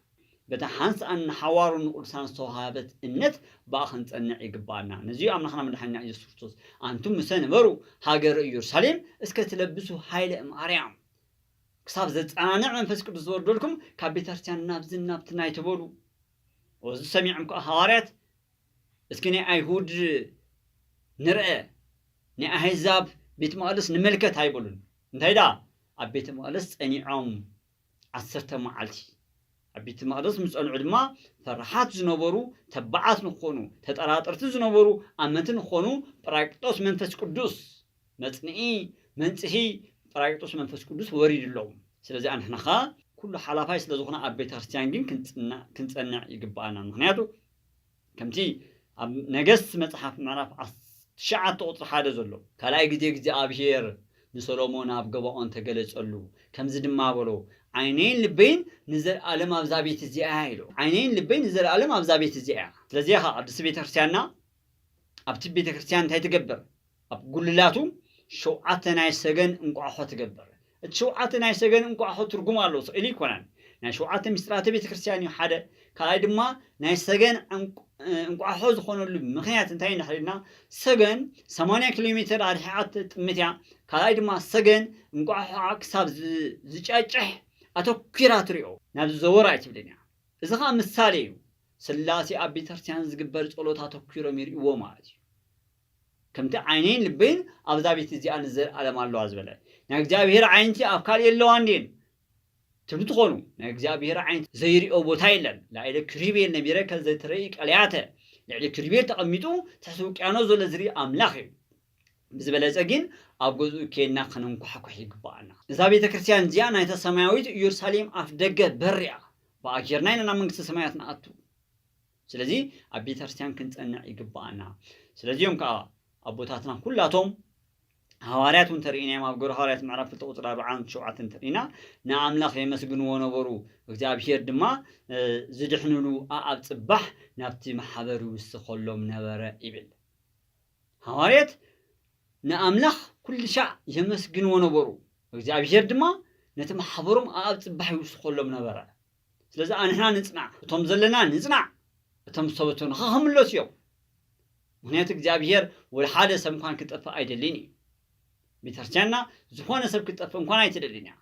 በታ ሓንሳእን ንሓዋሩን ንቅዱሳን ዝተዋሃበት እምነት ብኣ ክንጸንዕ ይግባኣና። ነዚ ኣምላኽና መድሓኒና ኢየሱስ ክርስቶስ ኣንቱም ምሰ ንበሩ ሃገረ ኢየሩሳሌም እስከ ትለብሱ ሃይለ እምኣርያም፣ ክሳብ ዘጸናንዕ መንፈስ ቅዱስ ዝወርደልኩም ካብ ቤተክርስትያን ናብዝን ናብትን ኣይትበሉ። እዚ ሰሚዖም ከኣ ሃዋርያት እስኪ ናይ ኣይሁድ ንርአ፣ ናይ ኣህዛብ ቤት መቕደስ ንመልከት ኣይበሉን። እንታይ ደኣ ኣብ ቤተ መቕደስ ጸኒዖም ዓሰርተ መዓልቲ ኣብ ቤተ መቕደስ ምስ ጸንዑ ድማ ፈራሓት ዝነበሩ፣ ተባዓት ንኾኑ፣ ተጠራጠርቲ ዝነበሩ ኣመንቲ ንኾኑ ጳራቅሊጦስ መንፈስ ቅዱስ መጽንዒ መንጽሂ ጳራቅሊጦስ መንፈስ ቅዱስ ወሪድሎም። ስለዚ ኣንሕና ኸኣ ኩሉ ሓላፋይ ስለ ዝኾነ ኣብ ቤተ ክርስቲያን ግን ክንጽና- ክንጸንዕ ይግብኣና። ምኽንያቱ ከምቲ ኣብ ነገስት መጽሓፍ ምዕራፍ ዓስ- ትሽዓተ ቁጽሪ ሓደ ዘሎ ካልኣይ ግዜ እግዚኣብሔር ንሰሎሞን ኣብ ገባኦን ተገለጸሉ፣ ከምዚ ድማ በሎ ዓይነይን ልበይን ንዘለኣለም ኣብዛ ቤት እዚኣ እያ ኢሉ። ዓይነይን ልበይን ንዘለኣለም ኣብዛ ቤት እዚኣ እያ። ስለዚ ኸዓ ቅድስቲ ቤተክርስትያንና ኣብቲ ቤተክርስትያን እንታይ ትገብር? ኣብ ጉልላቱ ሸውዓተ ናይ ሰገን እንቋሖ ትገብር። እቲ ሸውዓተ ናይ ሰገን እንቋሖ ትርጉም ኣለዎ፣ ስእሊ ኣይኮነን። ናይ ሸውዓተ ምስጢራተ ቤተክርስትያን እዩ ሓደ። ካልኣይ ድማ ናይ ሰገን ዕንቁ- እንቋሖ ዝኾነሉ ምኽንያት እንታይ እንድሕር ኢልና፣ ሰገን ሰማንያ ኪሎ ሜትር ኣርሒቓ ትጥምት እያ። ካልኣይ ድማ ሰገን እንቋሖ ክሳብ ዝ- ዝጨጭሕ ኣተኲራ ትሪኦ፣ ናብ ዝዘወር ኣይትብልን እያ። እዚ ኸዓ ምሳሌ እዩ። ስላሴ ኣብ ቤተክርስትያን ዝግበር ጸሎት ኣተኲሮም ይርእይዎ ማለት እዩ። ከምቲ ዓይነይን ልበይን ኣብዛ ቤት እዚኣ ንዘለኣለም ኣለዋ ዝበለ፣ ናይ እግዚኣብሔር ዓይንቲ ኣብ ካልእ የለዋ እንዴን ትብሉ ትኾኑ። ናይ እግዚኣብሔር ዓይንቲ ዘይርእዮ ቦታ የለን። ላዕለ ክሪቤል ነቢረ ከዘትርኢ ቀልያተ፣ ልዕሊ ክሪቤል ተቐሚጡ ትሕቲ ውቅያኖስ ዘሎ ዝርኢ ኣምላኽ እዩ። ብዝበለጸ ግን ኣብ ገዝኡ ኬድና ከነንኳሕኩሕ ይግብኣና። እዛ ቤተ ክርስቲያን እዚኣ ናይታ ሰማያዊት ኢየሩሳሌም ኣፍ ደገ በር እያ። ብኣ ጌርና ኢና ናብ መንግስተ ሰማያት ንኣቱ። ስለዚ ኣብ ቤተ ክርስቲያን ክንጸንዕ ይግብኣና። ስለዚ እዮም ከዓ ኣቦታትና ኩላቶም ሃዋርያት እውን ተርእይናዮም ኣብ ግብረ ሃዋርያት ምዕራፍ ክልተ ቁፅሪ ኣርብዓን ሸውዓተን እንተርእይና ንኣምላኽ የመስግንዎ ነበሩ፣ እግዚኣብሔር ድማ ዝድሕንሉ ኣኣብ ጽባሕ ናብቲ ማሕበር ይውስኸሎም ነበረ ይብል። ሃዋርያት ንኣምላኽ ኩሉ ሻዕ የመስግንዎ ነበሩ፣ እግዚኣብሔር ድማ ነቲ ማሕበሮም ኣኣብ ጽባሕ ይውስኸሎም ነበረ። ስለዚ ኣንሕና ንጽናዕ፣ እቶም ዘለና ንጽናዕ፣ እቶም ዝተበተኑ ኸዓ ክምለሱ እዮም። ምኽንያቱ እግዚኣብሔር ወላ ሓደ ሰብ እንኳን ክጠፍእ ኣይደልን እዩ። ቤተክርስትያንና ዝኾነ ሰብ ክጠፍእ እንኳን ኣይትደልን እያ።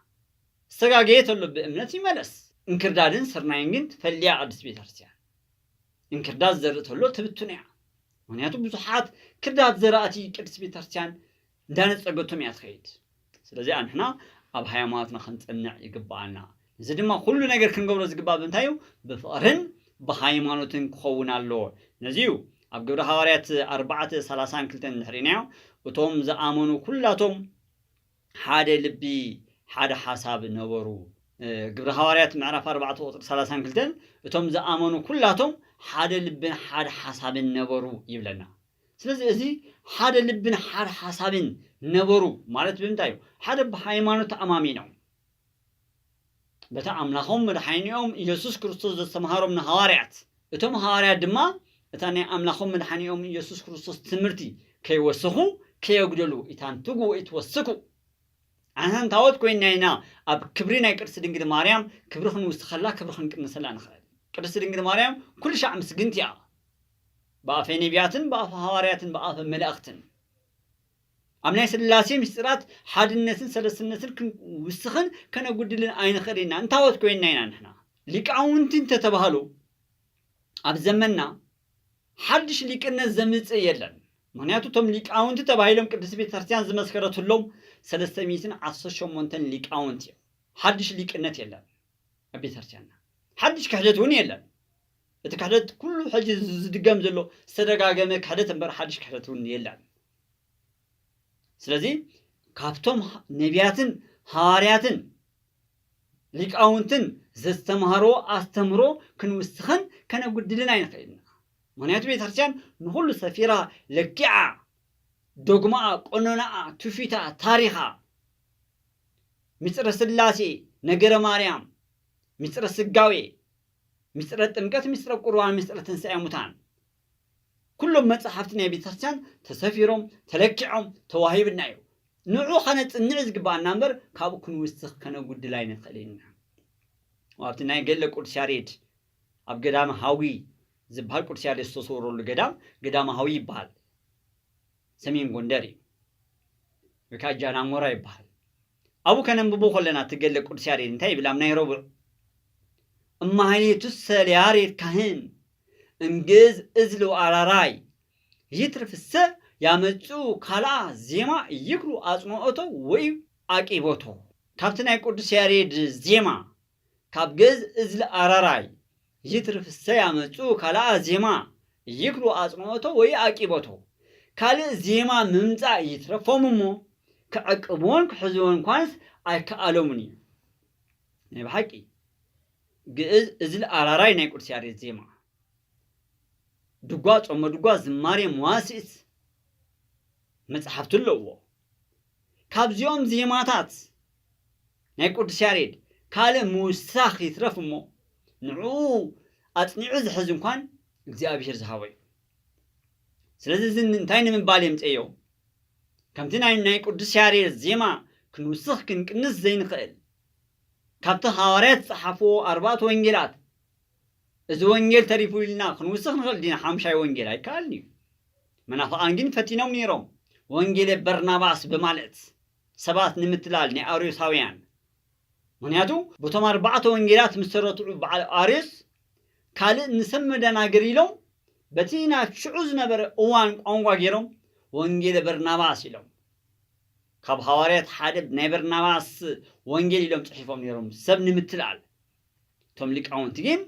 ዝተጋገየ ተሎ ብእምነት ይመለስ። እንክርዳድን ስርናይን ግን ትፈልያ ቅድስት ቤተክርስትያን። እንክርዳድ ዝዘርእ ተሎ ትብትን እያ። ምኽንያቱ ብዙሓት ክርዳድ ዘራእቲ ቅድስት ቤተክርስትያን እንዳነጸገቶም እያ ትኸይድ። ስለዚ ኣንሕና ኣብ ሃይማኖትና ክንጸንዕ ይግብኣና። እዚ ድማ ኩሉ ነገር ክንገብሮ ዝግባእ ብምንታይ እዩ? ብፍቕርን ብሃይማኖትን ክኸውን ኣለዎ። ነዚ እዩ ኣብ ግብረ ሃዋርያት ኣርባዕተ ሰላሳን ክልተን እንድሕር ኢናዮ፣ እቶም ዝኣመኑ ኩላቶም ሓደ ልቢ ሓደ ሓሳብ ነበሩ። ግብረ ሃዋርያት ምዕራፍ ኣርባዕተ ቁፅሪ ሰላሳን ክልተን እቶም ዝኣመኑ ኩላቶም ሓደ ልብን ሓደ ሓሳብን ነበሩ ይብለና። ስለዚ እዚ ሓደ ልብን ሓደ ሓሳብን ነበሩ ማለት ብምንታይ እዩ? ሓደ ብሃይማኖት ተኣማሚኖም በታ ኣምላኾም መድሓኒኦም ኢየሱስ ክርስቶስ ዘስተምሃሮም ንሃዋርያት፣ እቶም ሃዋርያት ድማ እታ ናይ ኣምላኾም መድሓኒኦም ኢየሱስ ክርስቶስ ትምህርቲ ከይወሰኹ ከየጉደሉ፣ ኢታንትጉ ወኢትወስኩ። ኣንሕና እንታወት ኮይንና ኢና ኣብ ክብሪ ናይ ቅድስቲ ድንግል ማርያም ክብሪ ክንውስኸላ ክብሪ ክንቅንሰላ ንኽእል። ቅድስቲ ድንግል ማርያም ኩሉ ሻዕ ምስግንቲ እያ። ብኣፈ ነቢያትን ብኣፈ ሃዋርያትን ብኣፈ መላእኽትን ኣብ ናይ ስላሴ ምስጢራት ሓድነትን ሰለስትነትን ክንውስኽን ከነጉድልን ኣይንኽእል ኢና። እንታወት ኮይንና ኢና ንሕና። ሊቃውንቲ እንተተባህሉ ኣብ ዘመንና ሓድሽ ሊቅነት ዘምጽእ የለን። ምኽንያቱ እቶም ሊቃውንቲ ተባሂሎም ቅድስት ቤተክርስትያን ዝመስከረትሎም ሰለስተ ሚእትን ዓሰርተ ሸሞንተን ሊቃውንቲ እዮም። ሓድሽ ሊቅነት የለን ኣብ ቤተክርስትያንና። ሓድሽ ክሕደት እውን የለን። እቲ ክሕደት ኩሉ ሕጂ ዝድገም ዘሎ ዝተደጋገመ ክሕደት እምበር ሓድሽ ክሕደት እውን የለን። ስለዚ ካብቶም ነቢያትን ሃዋርያትን ሊቃውንትን ዘስተምሃሮ ኣስተምህሮ ክንውስኽን ከነጉድልን ኣይንኽእልን። ምኽንያቱ ቤተክርስትያን ንኹሉ ሰፊራ ለኪዓ፣ ዶግማኣ፣ ቀኖናኣ፣ ትውፊታ፣ ታሪኻ፣ ሚስጥረ ስላሴ፣ ነገረ ማርያም፣ ሚስጥረ ስጋዌ፣ ሚስጥረ ጥምቀት፣ ሚስጥረ ቁርባን፣ ሚስጥረ ትንሳኤ ሙታን፣ ኩሎም መጽሓፍቲ ናይ ቤተክርስትያን ተሰፊሮም፣ ተለኪዖም፣ ተዋሂብና እዩ። ንዑ ከነጽንዕ ዝግባኣና እምበር ካብኡ ክንውስኽ ከነጉድል ኣይንኽእልን ኢና። ኣብቲ ናይ ገለ ቅዱስ ያሬድ ኣብ ገዳመ ሃዊ ዝበሃል ቅዱስ ያሬድ ዝተሰወረሉ ገዳም ገዳመ ሃዊ ይበሃል። ሰሜን ጎንደር እዩ። ወይ ከዓ ጃናሞራ ይበሃል። ኣብኡ ከነንብቦ ከለና እቲ ገለ ቅዱስ ያሬድ እንታይ ይብል? ኣብ ናይ ረቡዕ እማሕሌቱሰ ለያሬድ ካህን እምግእዝ እዝል ወኣራራይ ይትርፍሰ ያመጽኡ ካልኣ ዜማ ይክሉ ኣጽንኦቶ ወይ ኣቂቦቶ። ካብቲ ናይ ቅዱስ ያሬድ ዜማ ካብ ግእዝ እዝል ኣራራይ ይትርፍሰ ያመጽኡ ካልኣ ዜማ ይክሉ ኣጽንኦቶ ወይ ኣቂቦቶ። ካልእ ዜማ ምምጻእ ይትረፎም እሞ ክዕቅብዎን ክሕዝዎን እንኳንስ ኣይከኣሎምን እዩ። ናይ ብሓቂ ግእዝ እዝል ኣራራይ ናይ ቅዱስ ያሬድ ዜማ ድጓ፣ ጾመ ድጓ፣ ዝማሬ፣ መዋስኢት መጽሓፍቲ ኣለዎ። ካብዚኦም ዜማታት ናይ ቅዱስ ያሬድ ካልእ ምውሳኽ ይትረፍ እሞ ንዕኡ ኣጽኒዑ ዝሕዝ እንኳን እግዚኣብሔር ዝሃቦ እዩ። ስለዚ እዚ እንታይ ንምባል የምፀዮ? ከምቲ ናይ ናይ ቅዱስ ያሬድ ዜማ ክንውስኽ ክንቅንስ ዘይንኽእል፣ ካብቲ ሃዋርያት ዝጸሓፍዎ ኣርባዕተ ወንጌላት እዚ ወንጌል ተሪፉ ኢልና ክንውስኽ ንኽእል ዲና? ሓምሻይ ወንጌል ኣይከኣልን እዩ። መናፍቓን ግን ፈቲኖም ነይሮም፣ ወንጌለ በርናባስ ብማለት ሰባት ንምትላል ናይ ኣርዮሳውያን። ምኽንያቱ በቶም ኣርባዕተ ወንጌላት ምስ ተረትዑ በዓል ኣርዮስ ካልእ ንሰብ መደናገር ኢሎም በቲ ናብ ሽዑ ዝነበረ እዋን ቋንቋ ገይሮም ወንጌለ በርናባስ ኢሎም። ካብ ሃዋርያት ሓደ ናይ በርናባስ ወንጌል ኢሎም ጽሒፎም ነይሮም ሰብ ንምትላል። እቶም ሊቃውንቲ ግን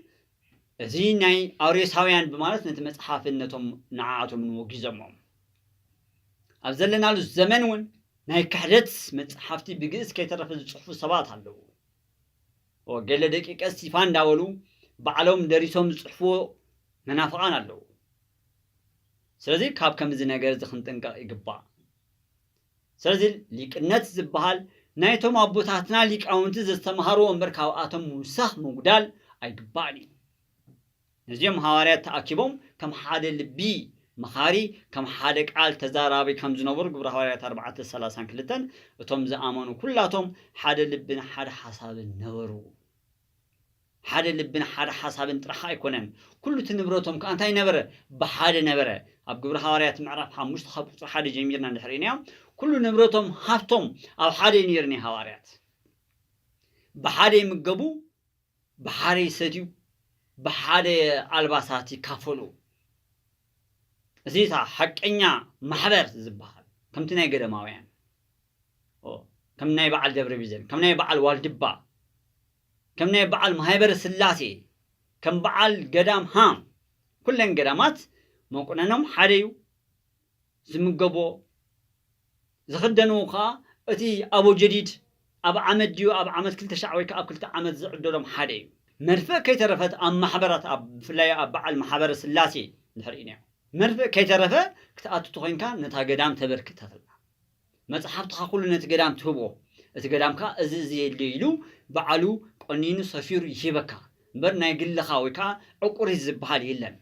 እዚ ናይ ኣርዮሳውያን ብማለት ነቲ መጽሓፍን ነቶም ንዓኣቶምን ወጊዞሞም። ኣብ ዘለናሉ ዘመን እውን ናይ ክሕደት መጽሓፍቲ ብግእዝ ከይተረፈ ዝጽሕፉ ሰባት ኣለዉ። ገለ ደቂቀ እስቲፋ እንዳበሉ ባዕሎም ደሪሶም ዝጽሕፍዎ መናፍቓን ኣለዉ። ስለዚ ካብ ከምዚ ነገር እዚ ክንጥንቀቕ ይግባእ። ስለዚ ሊቅነት ዝበሃል ናይቶም ኣቦታትና ሊቃውንቲ ዘስተምሃርዎ እምበር ካብኣቶም ምውሳኽ ምጉዳል ኣይግባእን እዩ። ነዚኦም ሃዋርያት ተኣኪቦም ከም ሓደ ልቢ መኻሪ፣ ከም ሓደ ቃል ተዛራቢ ከም ዝነበሩ ግብረ ሃዋርያት ኣርባዕተ ሰላሳን ክልተን እቶም ዝኣመኑ ኩላቶም ሓደ ልብን ሓደ ሓሳብን ነበሩ። ሓደ ልብን ሓደ ሓሳብን ጥራሕ ኣይኮነን፣ ኩሉ እቲ ንብረቶም ከዓ እንታይ ነበረ? ብሓደ ነበረ። ኣብ ግብረ ሃዋርያት ምዕራፍ ሓሙሽተ ካብ ቁፅሪ ሓደ ጀሚርና እንድሕር ኢና ኩሉ ንብረቶም ሃፍቶም ኣብ ሓደ እዩ ነይሩ ናይ ሃዋርያት። ብሓደ ይምገቡ፣ ብሓደ ይሰትዩ፣ ብሓደ ኣልባሳት ይካፈሉ። እዚ እታ ሓቀኛ ማሕበር ዝበሃል ከምቲ ናይ ገዳማውያን፣ ከም ናይ በዓል ደብረ ቢዘን፣ ከም ናይ በዓል ዋልድባ፣ ከም ናይ በዓል ማህበረ ስላሴ፣ ከም በዓል ገዳም ሃም፣ ኩለን ገዳማት መቁነኖም ሓደ እዩ። ዝምገብዎ ዝኽደንዎ ከዓ እቲ ኣቦ ጀዲድ ኣብ ዓመት ድዩ ኣብ ዓመት ክልተ ሻዕ ወይ ከዓ ኣብ ክልተ ዓመት ዝዕደሎም ሓደ እዩ። መርፍእ ከይተረፈት ኣብ ማሕበራት ኣብ ብፍላይ ኣብ በዓል ማሕበረ ስላሴ እንድሕር ኢና መርፍእ ከይተረፈ ክትኣቱ ተኾይንካ ነታ ገዳም ተበርክተትላ። መጽሓፍትኻ ኩሉ ነቲ ገዳም ትህቦ። እቲ ገዳም ከዓ እዚ እዚ የድልዮ ኢሉ ባዕሉ ቆኒኑ ሰፊሩ ይህበካ እምበር ናይ ግልኻ ወይ ከዓ ዕቁሪ ዝበሃል የለን።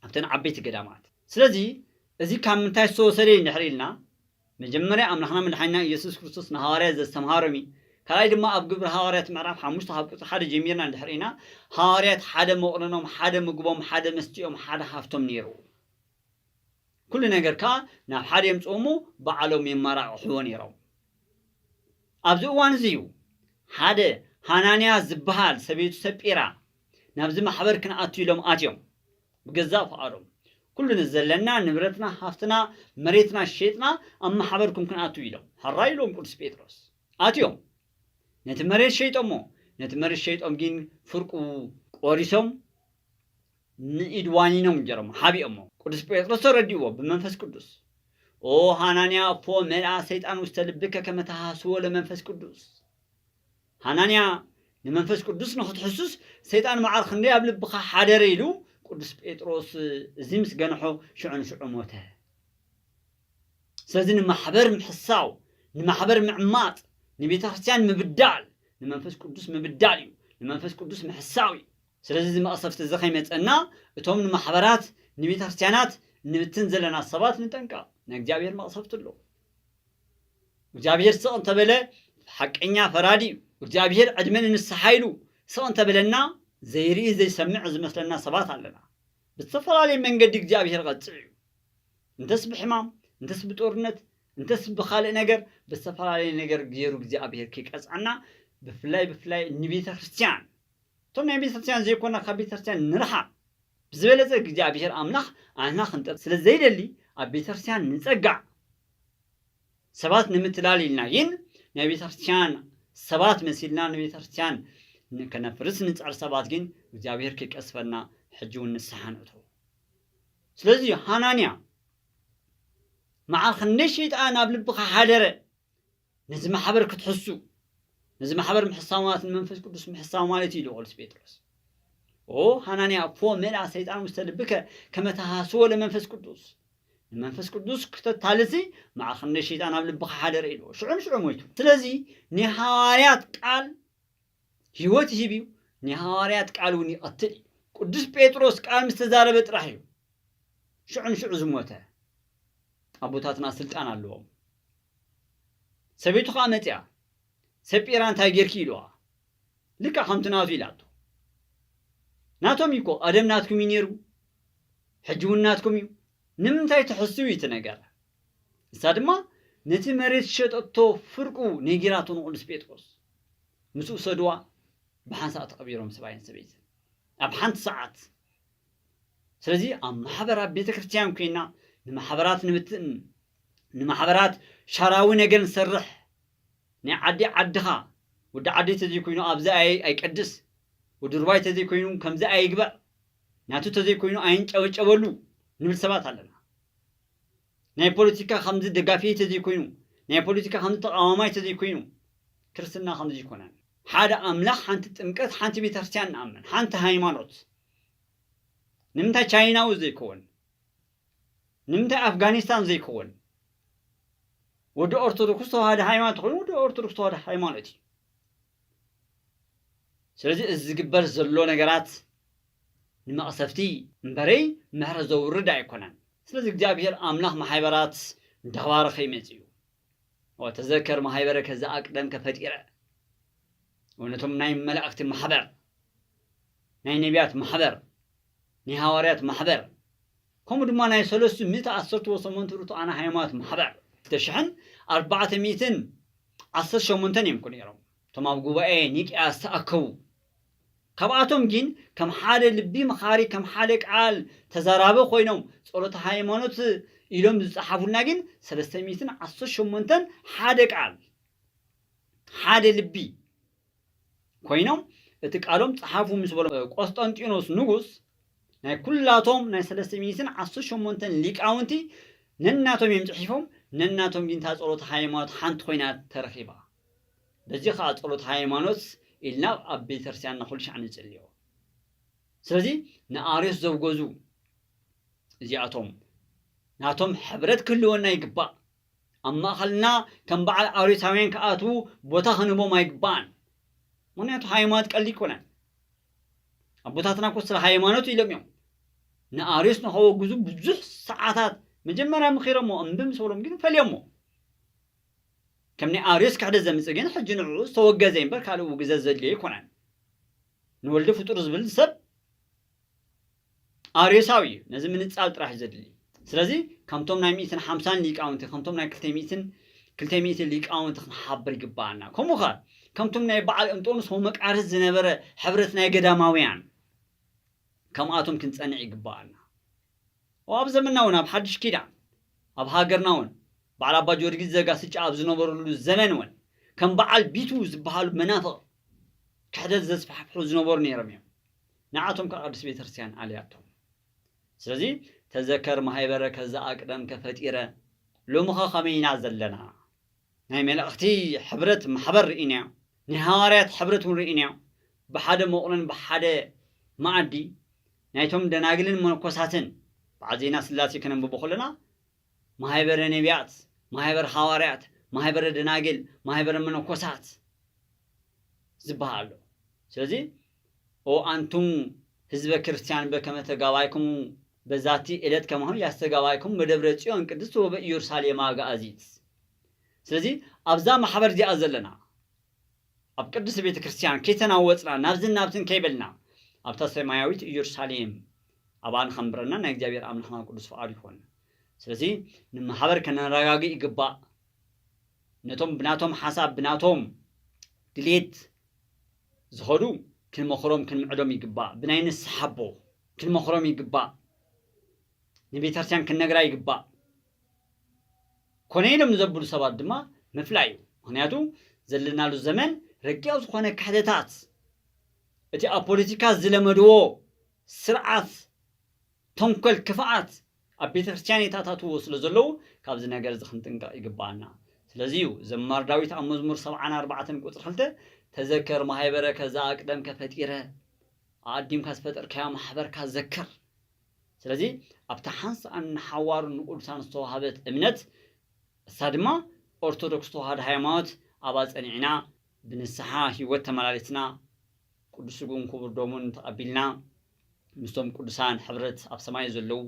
ኣብተን ዓበይቲ ገዳማት። ስለዚ እዚ ካብ ምንታይ ዝተወሰደ እዩ እንድሕር ኢልና መጀመርያ ኣምላኽና መድሓኒና ኢየሱስ ክርስቶስ ንሃዋርያት ዘስተምሃሮም እዩ። ካልኣይ ድማ ኣብ ግብሪ ሃዋርያት ምዕራፍ ሓሙሽተ ካብ ቁፅሪ ሓደ ጀሚርና እንድሕር ኢና ሃዋርያት ሓደ መቑነኖም ሓደ ምግቦም ሓደ መስትኦም ሓደ ሃፍቶም ነይሩ። ኩሉ ነገር ከዓ ናብ ሓደ የምፅኦሞ ባዕሎም የመራቕሕዎ ነይሮም። ኣብዚ እዋን እዚ እዩ ሓደ ሃናንያ ዝበሃል ሰበይቱ ሰጲራ ናብዚ ማሕበር ክንኣቱ ኢሎም ኣትዮም ብገዛእ ፍቓዶም። ኩሉ ዘለና ንብረትና፣ ሃፍትና፣ መሬትና ሸይጥና ኣብ ማሕበርኩም ክንኣቱ ኢሎም። ሕራይ ኢሎም ቅዱስ ጴጥሮስ። ኣትዮም። ነቲ መሬት ሸይጦሞ። ነቲ መሬት ሸይጦም ግን ፍርቁ ቆሪሶም ንኢድ ዋኒኖም ገይሮሞ፣ ሓቢኦሞ። ቅዱስ ጴጥሮስ ተረዲእዎ ብመንፈስ ቅዱስ። "ኦ ሃናንያ፣ እፎ መልኣ ሰይጣን ውስተ ልብከ ከመ ተሃስዎ ለመንፈስ ቅዱስ?" ሃናንያ፣ ንመንፈስ ቅዱስ ንኽትሕሱስ ሰይጣን መዓር ክንደይ ኣብ ልብኻ ሓደረ ኢሉ ቅዱስ ጴጥሮስ እዚ ምስ ገንሖ ሽዑ ንሽዑ ሞተ። ስለዚ ንማሕበር ምሕሳው፣ ንማሕበር ምዕማጽ፣ ንቤተ ክርስቲያን ምብዳል፣ ንመንፈስ ቅዱስ ምብዳል እዩ። ንመንፈስ ቅዱስ ምሕሳው እዩ። ስለዚ እዚ መቕሰፍቲ እዚ ከይመጸና እቶም ንማሕበራት፣ ንቤተ ክርስቲያናት ንብትን ዘለና ሰባት ንጠንቀቕ። ናይ እግዚኣብሔር መቕሰፍቲ ኣሎ። እግዚኣብሔር ስቕ እንተበለ ሓቀኛ ፈራዲ እዩ። እግዚኣብሔር ዕድመ ንንስሓ ኢሉ ስቕ እንተበለና ዘይርኢ ዘይሰምዕ ዝመስለና ሰባት ኣለና። ብዝተፈላለየ መንገዲ እግዚኣብሔር ቐጽዕ እዩ። እንተስ ብሕማም፣ እንተስ ብጦርነት፣ እንተስ ብኻልእ ነገር፣ ብዝተፈላለየ ነገር ገይሩ እግዚኣብሔር ከይቀጽዓና፣ ብፍላይ ብፍላይ ንቤተ ክርስቲያን፣ እቶም ናይ ቤተ ክርስቲያን ዘይኮና ካብ ቤተ ክርስቲያን ንርሓቕ። ብዝበለጸ እግዚኣብሔር ኣምላኽ ኣህና ክንጠብ ስለ ዘይደሊ ኣብ ቤተ ክርስቲያን ንጸጋዕ። ሰባት ንምትላል ኢልና ግን ናይ ቤተ ክርስቲያን ሰባት መሲልና ንቤተ ክርስቲያን ን-፣ ከነፍርስ ንጽዕር ሰባት ግን እግዚኣብሔር ከይቀስፈና ሕጂ እውን ንስሓ ንእተው። ስለዚ ሃናንያ መዓር ክንደይ ሸይጣን ኣብ ልብኻ ሓደረ፣ ነዚ ማሕበር ክትሕሱ፣ ነዚ ማሕበር ምሕሳው ማለት ንመንፈስ ቅዱስ ምሕሳው ማለት እዩ ኢሉ ቅዱስ ጴጥሮስ። ኦ ሃናንያ እፎ መልኣ ሰይጣን ውስተ ልብከ ከመ ተሃስዎ ለመንፈስ ቅዱስ። ንመንፈስ ቅዱስ ክተታልሲ መዓር ክንደይ ሸይጣን ኣብ ልብኻ ሓደረ ኢልዎ። ሽዑ ንሽዑ ሞይቱ። ስለዚ ናይ ሃዋርያት ቃል ህይወት ይህብ እዩ፣ ናይ ሃዋርያት ቃል እውን ይቐትል እዩ። ቅዱስ ጴጥሮስ ቃል ምስ ተዛረበ ጥራሕ እዩ ሽዑ ንሽዑ ዝሞተ። ኣቦታትና ስልጣን ኣለዎም። ሰበይቱ ኸዓ መጺኣ፣ "ሰጲራ እንታይ ጌርኪ?" ኢልዋ። ልክዕ ከምቲ ናቱ ኢላቶ። ናቶም እዩ እኮ፣ ቀደም ናትኩም እዩ ነይሩ፣ ሕጂ እውን ናትኩም እዩ። ንምንታይ ትሕስው እዩ እቲ ነገር? ንሳ ድማ ነቲ መሬት ዝሸጠቶ ፍርቁ ነጊራቶ ንቅዱስ ጴጥሮስ። ምስኡ ውሰድዋ፣ ብሓንሳእ ተቐቢሮም ሰብኣይን ሰበይትን። ኣብ ሓንቲ ሰዓት። ስለዚ ኣብ ማሕበር፣ ኣብ ቤተ ክርስቲያን ኮይና ንማሕበራት ንብትን፣ ንማሕበራት ሻራዊ ነገር ንሰርሕ። ናይ ዓዲ ዓድኻ፣ ወዲ ዓዲ ተዘይኮይኑ ኣብዚ ኣይ-፣ ኣይቀድስ፣ ወዲ ሩባይ ተዘይኮይኑ ከምዚ ኣይግበር፣ ናቱ ተዘይኮይኑ ኣይንጨበጨበሉ ንብል ሰባት ኣለና። ናይ ፖለቲካ ከምዚ ደጋፊ ተዘይኮይኑ፣ ናይ ፖለቲካ ከምዚ ተቃዋማይ ተዘይኮይኑ፣ ክርስትና ከምዚ ይኮነን። ሓደ ኣምላኽ፣ ሓንቲ ጥምቀት፣ ሓንቲ ቤተክርስትያን ንኣምን፣ ሓንቲ ሃይማኖት። ንምንታይ ቻይናዊ ዘይከውን? ንምንታይ ኣፍጋኒስታን ዘይከውን? ወዲ ኦርቶዶክስ ተዋህዶ ሃይማኖት ኮይኑ፣ ወዲ ኦርቶዶክስ ተዋህዶ ሃይማኖት እዩ። ስለዚ እዚ ዝግበር ዘሎ ነገራት ንመቕሰፍቲ እምበረይ ምሕረት ዘውርድ ኣይኮነን። ስለዚ እግዚኣብሔር ኣምላኽ ማሕበራት እንዳባረኸ ይመጽእ እዩ። ወተዘከር ማሕበረ ከዛ ኣቅደም ከፈጢረ። እውነቶም ናይ መላእክቲ ማሕበር፣ ናይ ነቢያት ማሕበር፣ ናይ ሃዋርያት ማሕበር፣ ከምኡ ድማ ናይ ሰለስቱ ሚእቲ ዓሰርተ ወሰመንቱ ርቱዓነ ሃይማኖት ማሕበር። ክልተ ሽሕን ኣርባዕተ ሚእትን ዓሰርተ ሸሞንተን እዮም እኮ ነይሮም። እቶም ኣብ ጉባኤ ኒቅያ ዝተኣከቡ። ካብኣቶም ግን ከም ሓደ ልቢ መኻሪ፣ ከም ሓደ ቃል ተዛራቢ ኮይኖም ጸሎተ ሃይማኖት ኢሎም ዝጸሓፉልና ግን ሰለስተ ሚእትን ዓሰርተ ሸሞንተን ሓደ ቃል፣ ሓደ ልቢ ኮይኖም እቲ ቃሎም ጸሓፉ ምስ በሎም ቆስጠንጢኖስ ንጉስ ናይ ኩላቶም ናይ ሰለስተ ሚእትን ዓሰርተ ሸሞንተን ሊቃውንቲ ነናቶም እዮም ጽሒፎም፣ ነናቶም ግን እታ ጸሎተ ሃይማኖት ሓንቲ ኮይና ተረኺባ። በዚ ኸኣ ጸሎተ ሃይማኖት ኢልና ኣብ ቤተክርስትያንና ኩሉ ሻዕ ንጽልዮ። ስለዚ ንኣርዮስ ዘውገዙ እዚኣቶም ናቶም ሕብረት ክህልወና ይግባእ። ኣብ ማእኸልና ከም በዓል ኣርዮሳውያን ክኣትዉ ቦታ ክንህቦም ኣይግባእን። ምኽንያቱ ሃይማኖት ቀልዲ ኣይኮነን። ኣቦታትና እኮ ስለ ሃይማኖት ኢሎም እዮም ንኣርዮስ ንኸወግዙ ብዙሕ ሰዓታት መጀመርያ ምኺሮሞ፣ እምቢ ምስ በሎም ግን ፈልዮሞ። ከም ናይ ኣርዮስ ክሕደት ዘምጽእ ግን ሕጂ ንዕኡ ዝተወገዘ እምበር ካልእ ውግዘት ዘድልዮ ኣይኮነን። ንወልዲ ፍጡር ዝብል ሰብ ኣርዮሳዊ እዩ። ነዚ ምንጻል ጥራሕ እዩ ዘድሊ። ስለዚ ከምቶም ናይ ሚእትን ሓምሳን ሊቃውንቲ፣ ከምቶም ናይ ክልተ ሚእትን፣ ክልተ ሚእትን ሊቃውንቲ ክንሓብር ይግባኣና። ከምኡ ኸ ከምቶም ናይ በዓል እንጦንስ ወመቃርስ ዝነበረ ሕብረት ናይ ገዳማውያን፣ ከምኣቶም ክንጸንዕ ይግባኣና። ኣብ ዘመንና እውን ኣብ ሓድሽ ኪዳን ኣብ ሃገርና እውን በዓል ኣባ ጊዮርጊስ ዘጋስጫ ኣብ ዝነበሩሉ ዘመን እውን ከም በዓል ቢቱ ዝበሃሉ መናፍቕ ክሕደት ዘስፋሕፍሑ ዝነበሩ ነይሮም እዮም። ንዓቶም ከዓ ቅድስት ቤተክርስትያን ኣልያቶም። ስለዚ ተዘከር ማህበረ ከዛ ኣቅደም ከፈጢረ ሎምኸ ከመይ ኢና ዘለና? ናይ መላእኽቲ ሕብረት ማሕበር ርኢናዮ። ናይ ሃዋርያት ሕብረት እውን ርኢናዮ። ብሓደ መቑርን ብሓደ መኣዲ ናይቶም ደናግልን መነኮሳትን በዓል ዜና ስላሴ ከነንብቦ ከለና ማህበረ ነቢያት፣ ማህበረ ሃዋርያት፣ ማህበረ ደናግል፣ ማህበረ መነኮሳት ዝበሃል ኣሎ። ስለዚ ኦ ኣንቱም ህዝበ ክርስቲያን በከመ ተጋባይኩም በዛቲ ዕለት ከማሁ ያስተጋባይኩም በደብረ ጽዮን ቅድስት ወበኢየሩሳሌም አግአዚት። ስለዚ ኣብዛ ማሕበር እዚኣ ዘለና ኣብ ቅድስት ቤተ ክርስቲያን ከይተናወፅና ናብዝን ናብትን ከይበልና ኣብታ ሰማያዊት ኢየሩሳሌም ኣብኣ ንኸንብረና ናይ እግዚኣብሔር ኣምላኽና ቅዱስ ፍቓዱ ይኾን። ስለዚ ንማሕበር ከነረጋግእ ይግባእ። ነቶም ብናቶም ሓሳብ ብናቶም ድሌት ዝኸዱ ክንመኽሮም ክንምዕዶም ይግባእ። ብናይ ንስሓ ኣቦ ክንመኽሮም ይግባእ። ንቤተክርስትያን ክንነግራ ይግባእ። ኮነ ኢሎም ንዘብሉ ሰባት ድማ ምፍላይ እዩ። ምክንያቱ ዘለናሉ ዘመን ረቂቕ ዝኾነ ክሕደታት እቲ ኣብ ፖለቲካ ዝለመድዎ ስርዓት ተንኮል ክፍኣት ኣብ ቤተክርስትያን የታታትዎ ስለ ዘለዉ ካብዚ ነገር እዚ ክንጥንቀቕ ይግባኣና። ስለዚ እዩ ዘማር ዳዊት ኣብ መዝሙር ሰብዓን ኣርባዕተን ቁፅሪ ክልተ ተዘከር ማህበረ ከዛ ኣቅደም ከፈጢረ ኣኣዲምካ ዝፈጠርካዮ ማሕበርካ ዘክር። ስለዚ ኣብታ ሓንሳእን ንሓዋሩን ንቅዱሳን ዝተዋሃበት እምነት እሳ ድማ ኦርቶዶክስ ተዋህዶ ሃይማኖት ኣብኣ ፀኒዕና ብንስሓ ህይወት ተመላሊስና ቅዱስ ስግኡን ክቡር ደሙን ተቐቢልና ምስቶም ቅዱሳን ሕብረት ኣብ ሰማይ ዘለዉ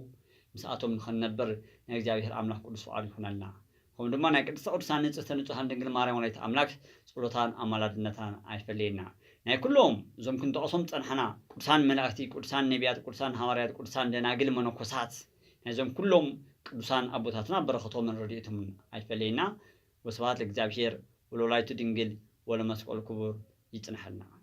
ምስኣቶም ንኸንነብር ናይ እግዚኣብሔር ኣምላኽ ቅዱስ ፍቓዱ ይኹነልና። ከምኡ ድማ ናይ ቅድስተ ቅዱሳን ንጽህተ ንጹሃን ድንግል ማርያም ወላዲተ ኣምላክ ጸሎታን ኣማላድነታን ኣይፈለየና። ናይ ኩሎም እዞም ክንጠቕሶም ጸንሓና ቅዱሳን መላእክቲ፣ ቅዱሳን ነቢያት፣ ቅዱሳን ሃዋርያት፣ ቅዱሳን ደናግል መነኮሳት ናይዞም ኩሎም ቅዱሳን ኣቦታትና በረኸቶምን ረድኤቶምን ኣይፈለየና። ወስብሐት ለእግዚኣብሔር ወለወላዲቱ ድንግል ወለመስቀሉ ክቡር ይጽንሐልና።